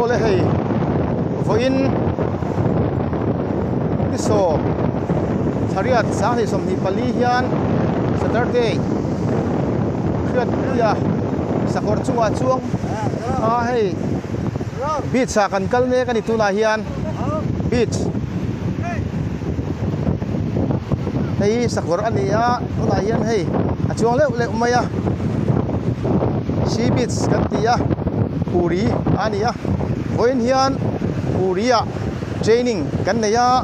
Awle hei vawiin ni sawm thariat sanghnih 24 hian Saturday hriatpuia sakawr chungah chuang a hei beach ah kan kal mek a ni tunah hian beach hei hi sakawr a ni a tunah hian hei a chuang leuh leuh mai a sea beach kan ti a puri a ni a vawiin hian puri ah training kan nei a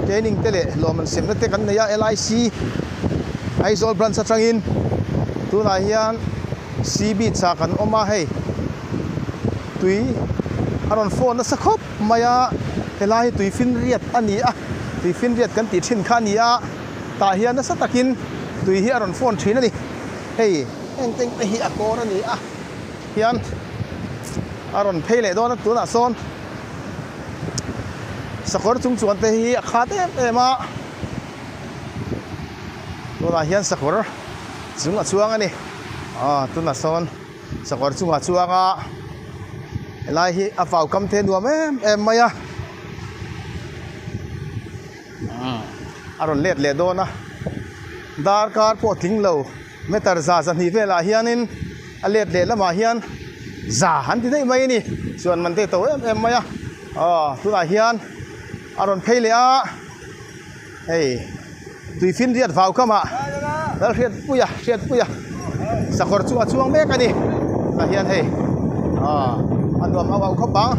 training te leh lawm an semna te kan nei a L I C Aizawl branch atangin tunah hian sea beach ah kan awm a hei tui a rawn fawn nasa khawp mai a helai hi tui finriat a ni a tui finriat kan tih thin kha a ni a tah hian nasa takin tui hi a rawn fawn thin a ni hei heng teng te hi a kawr a ni a hian a rawn phei leh dawn a tunah sawn sakawr chung chuan te hi a khat em em a tunah hian sakawr chung a chuang a ni aw tunah sawn sakawr chungah chuang a helai hi a vau kam te nuam em em mai a a rawn let leh dawn a darkar pawh tling lo meter za zahnih velah hianin a let leh lamah hian za an ti daih mai a ni chuan man te to em em mai a aw tunah hian a rawn phei leh a hei tui finriat vau kamah lal hriatpuia hriatpuia sakawr chu a chuang mek a ni tah hian hei aw a nuam auh auh khawp ang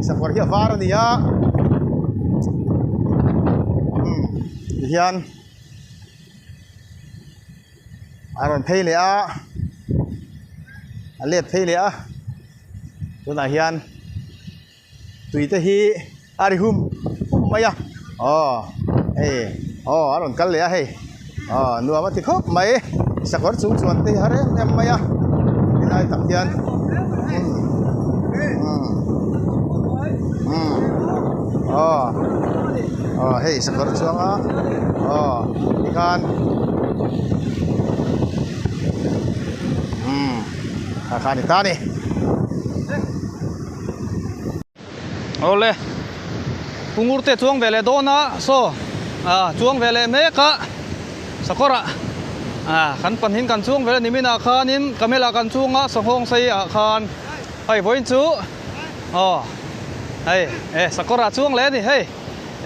sakawr hi a var a ni a umm tihian a rawn phei leh a a let phei leh a tunah hian. Tui te hi a ri hum hum mai a aw hei aw a rawn kal leh a hei aw nuam a ti khawp mai sakawr chung chuan te hi har em em mai a helai tak hian umm umm umm aw aw hei sakawr chuang a aw tikhan umm kha kha a ni ta a ni. Awle Pungur te chuang ve leh dawn a saw ah chuang ve leh mek a sakawr ah ah kan pahnih kan chuang ve leh nimin ah khanin camel ah kan chuang a sanghawng sei ah khan hei vawiin chu aw hei e sakawr ah chuang leh a ni hei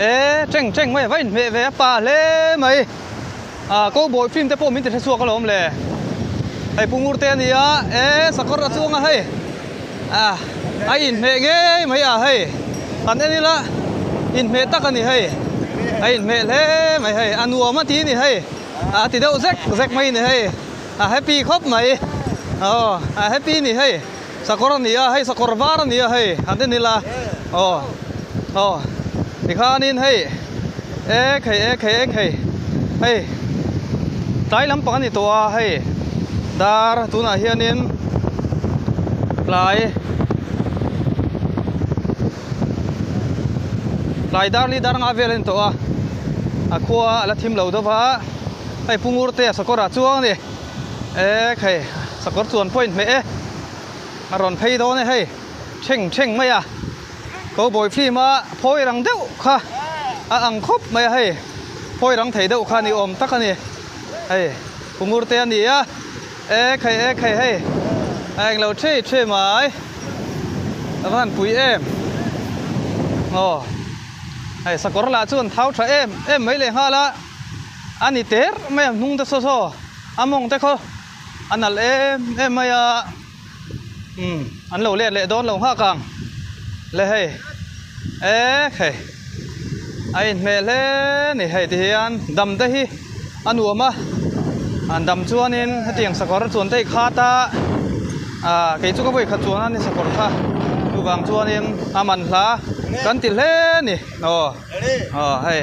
e teng teng mai a va inhmeh ve a pa hle mai ah cowboy film te pawh min ti hre chhuak alawm le hei Pungur te a ni a e sakawr a chuang a hei. Ah a inhmeh ngei mai a hei han en ila inhmeh tak a ni hei a inhmeh hle mai hei a nuam a ti a ni hei a ti deuh zek zek mai a ni hei a happy khawp mai aw a happy a ni hei sakawr a ni a hei sakawr var a ni a hei han en ila aw aw tikhanin hei ek hei ek hei ek hei hei tlai lampang a ni tawh a hei dar tunah hianin tlai tlai dar li dar nga vel a ni tawh a a khua a la thim lo deuh va hei pu ngur te a sakawr ah chuang a ni ek hei sakawr chuan pawh a inhmeh e a rawn phei dawn e hei thleng thleng mai a. Cowboy film a phawi rang deuh kha a ang khawp mai a hei phawi rang thei deuh kha ni awm tak a ni hei Pungur te a ni a ek hei ek hei hei a englo thei thei mai a va han pui em aw hei sakawr lah chu an thau tha em em mai leh nghal a a ni ter mai a hnung te saw saw a mawng te khaw a nalh em em mai a. Umm an lo let leh dawn lo nghak ang le hei ek hei a inhmeh hle ni hei ti hian dam te hi a nuam a an dam chuanin hetiang sakawr chuan te hi khat a ah kei chu ka vawi khat chuan a ni sakawr kha chuvang chuanin a man hla kan ti hle ni aw aw hei.